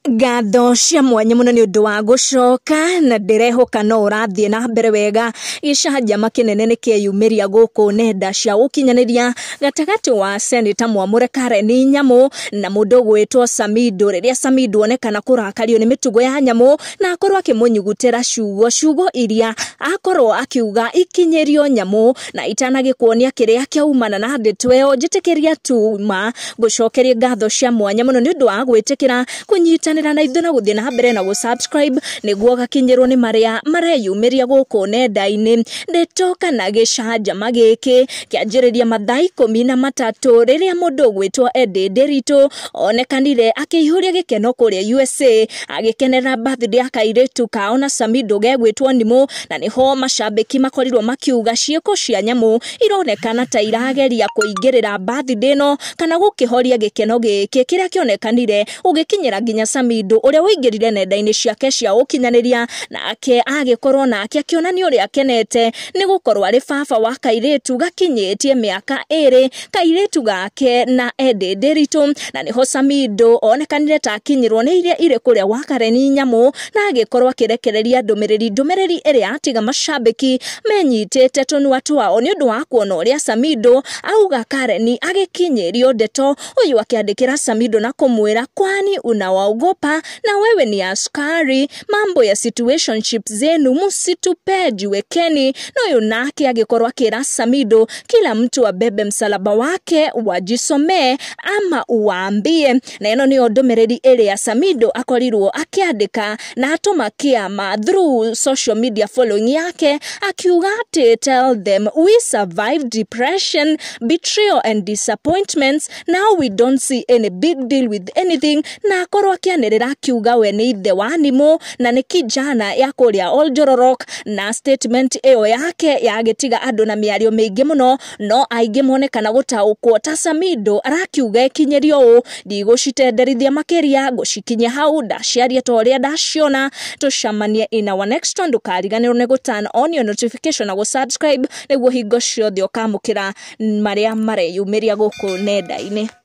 Ngatho cia mwanya muno ni undu wa gucoka na ndirehoka no urathie na mbere wega. Gicanjama kinene ni kieyumiria guku nenda cia ukinyaniria gatagati wa Seneta Mwamure Karen Nyamu na mundu gwitwo Samido, riria Samido onekana kurakario ni mitugo ya Nyamu na akorwo akimunyugutira ciugo iria akorwo akiuga ikinyirio Nyamu na itanagikuonia kiria kiaumana na ndeto ĩyo. Njitikiria tuma gucokeria ngatho cia mwanya muno ni undu wa gwitikira kunyita na ithuĩ na guthie na mbere na gusubscribe niguo gakinyirwo ni maria mareyumiria guku nenda-ini. Ndeto kana gicanjama giki kianjiriria mathaa 13 riria mundu gwitwo Eddie Nderitu onekanire akiihuria gikeno kuria USA agikenera birthday ya kairitu kao na Samido gegwitwo Nimu, na niho mashabiki makorirwo makiuga ciiko cia Nyamu ironekana ta irageria kuingirira birthday no kana gukihoria gikeno giki kiria kionekanire ugikinyira nginya Samido uria uingirire nenda-ini ciake cia ukinyaniria nake agikorwo nake akionania uria akenete ni gukorwo ari baba wa kairitu gakinyitie miaka 2 kairitu gake na Eddie Nderitu, na niho Samido onekanire ta akinyirwo ni iria iri kuria wa Karen Nyamu na agikorwo akirekereria ndumiriri iria atiga mashabiki menyitite tunua twao ni undu wa kuona uria Samido auga Karen agikinyirio ndeto uyu akiandikira Samido na kumwira kwani unawaogopa na wewe ni askari, mambo ya situationship zenu musitupe jiwekeni. Noyo nake agikorwo akira Samido kila mtu abebe msalaba wake wajisomee ama uwaambie. Na ino niyo ndumiriri iria Samido akorirwo akiandika na atuma kiama through social media following yake akiuga ati tell them we survived depression, betrayal and disappointments, now we don't see any big deal with anything. Na akorwo akianirira akiuga we ni ithe wa Nimu na ni kijana ya kuria Oljororok, na statement iyo yake yagitiga andu na miario miingi muno no aingi monekana gutaukwo ta Samido arakiuga ikinyirio uu. Ndigũcitenderithia makiria ngucikinyia hau ndaciaria ta uria ndaciona. Tucemanie in our next one. Ndukariganirwo ni gũturn on your notification na gũsubscribe niguo hingo ciothe ũkamũkĩra maria mareyumĩria gũkũ nenda-inĩ.